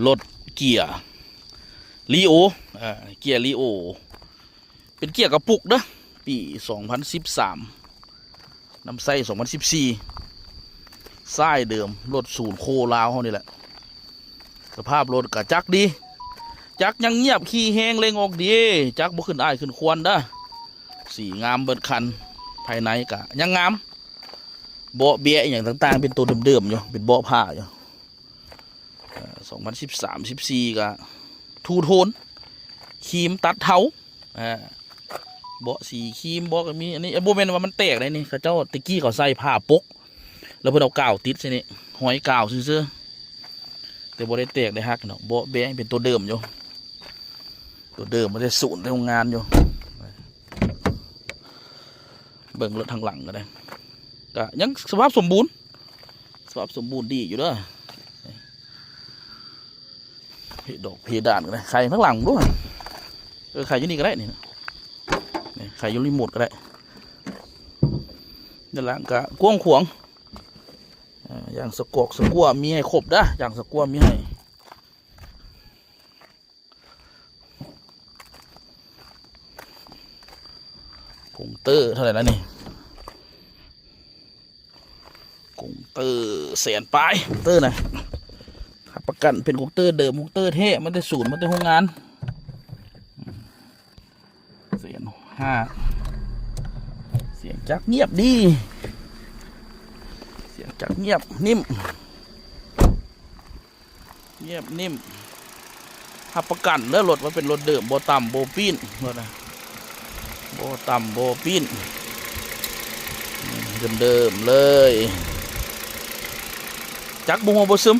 ລົດເກຍລີໂອ ເກຍລີໂອ ເປັນເກຍກະປຸກເດີ ປີສອງພັນສິບສາມ ນຳໃຊ້ສອງພັນສິບສີ່ ຊາຍເດີມ ລົດສູນໂຄລາວເຮົານີ້ແຫຼະ. ສະພາບລົດກະຈັກດີ ຈັກຍັງງຽບ ຂີ່ແຮງ ເລັ່ງອອກດີ ຈັກບໍ່ຂຶ້ນອ້າຍຂຶ້ນຄວນເດີ. ສີງາມເບິດຄັນ ພາຍໃນກະຍັງງາມ ເບາະເບາະອີ່ຫຍັງຕ່າງໆ ເປັນໂຕເດີມໆຢູ່ ເປັນເບາະຜ້າຢູ່. ເອີ່ ສອງພັນສິບສາມ ສິບສີ່ ກະທູໂທນ ຄຣີມຕັດເທົາ ອ່າ ເບາະສີຄຣີມ ເບາະກະມີ ອັນນີ້ ເອີ່ ບໍ່ແມ່ນວ່າມັນແຕກໄດ໋ນີ້ ເຂົາເຈົ້າ ແຕ່ກີ້ເຂົາໃສ່ຜ້າປົກ ແລ້ວເພິ່ນເອົາກາວຕິດໃສ່ນີ້ ຮອຍກາວຊື່ໆ ແຕ່ບໍ່ໄດ້ແຕກໄດ້ຫັກເນາະ. ເບາະແບະເປັນໂຕເດີມຢູ່ ໂຕເດີມມາແຕ່ສູນແຕ່ໂຮງງານຢູ່. ເບິ່ງລົດທາງຫຼັງກໍໄດ້ ກະຍັງສະພາບສົມບູນ ສະພາບສົມບູນດີຢູ່ເດີ. ເພດອກເພດານກໍໄດ້ ໄຂທາງຫຼັງດ້ວຍ ເອີ ໄຂຢູ່ນີ້ກໍໄດ້ນີ້ ນີ້ໄຂຢູ່ຣີໂມດກໍໄດ້. ດ້ານຫຼັງກໍກວ້າງຂວາງ ອ່າ ຢາງສະກອກສະກົວມີໃຫ້ຄົບເດີ ຢາງສະກົວມີໃຫ້. ກົງເຕີເທົ່າໃດລະນີ້? ກົງເຕີແສນປາຍ ກົງເຕີນະ ຮັບປະກັນເປັນກົງເຕີເດີມ ກົງເຕີແທ້ ມາແຕ່ສູນ ມາແຕ່ໂຮງງານ. ແສນຫ້າ ສຽງຈັກງຽບດີ ສຽງຈັກງຽບ ນິ້ມ ງຽບນິ້ມ ຮັບປະກັນເດີ ລົດວ່າເປັນລົດເດີມ ບໍ່ຕຳບໍ່ປີ້ນ ລົດນະ ບໍ່ຕຳບໍ່ປີ້ນ ເດີມໆເລີຍ. ຈັກບໍ່ຮົ່ວບໍ່ຊຶມ